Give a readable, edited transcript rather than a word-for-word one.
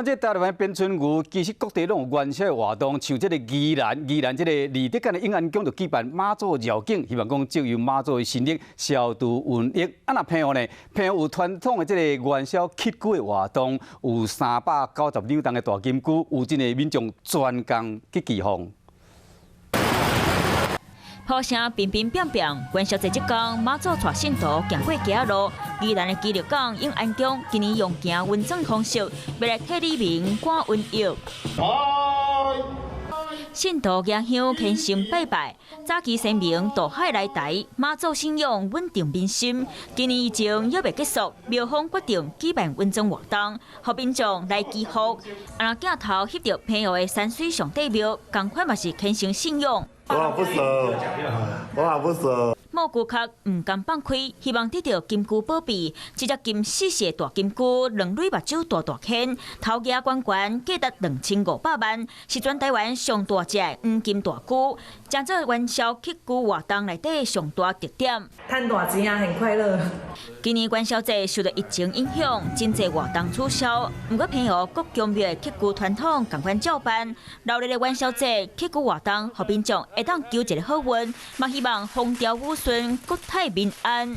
這台灣鞭春牛，其實各地攏有元宵的活動，像這个宜蘭，宜蘭這个李德干的永安宮就舉辦媽祖繞境，希望講藉由媽祖的神力消除瘟疫。啊，若澎湖呢，澎湖有傳統的這个元宵乞龜的活動，有392重的大金龜，有真濟民眾專工去祈福。炮聲乒乒乓乓，元宵節這工，媽祖帶信徒行過街仔路。宜蘭的基隆港永安宮今年用行瘟轉方式，欲來替里民趕瘟疫。信徒舉香虔誠拜拜，早期先民渡海來台，媽祖信仰穩定民心。今年疫情猶未結束，廟方決定舉辦瘟轉活動，予民眾來祈福。啊，鏡頭翕著澎湖的山水上帝廟，仝款嘛是虔誠信仰。我也不熟，我也不熟。莫顧客毋甘放開，希望得著金龜保庇。這隻金絲絲大金龜，兩蕊目睭大大圈，頭額懸懸，價值2500萬，是全台灣上大隻的黃金大龜，成做元宵乞龜活動內底上大特點。賺大錢啊，很快樂。今年元宵節受著疫情影響，真濟活動取消。毋過澎湖各宮廟的乞龜傳統仝款照辦。熱鬧的元宵節乞龜活動，予民眾會當求一个好運，嘛希望風調雨順、國泰民安。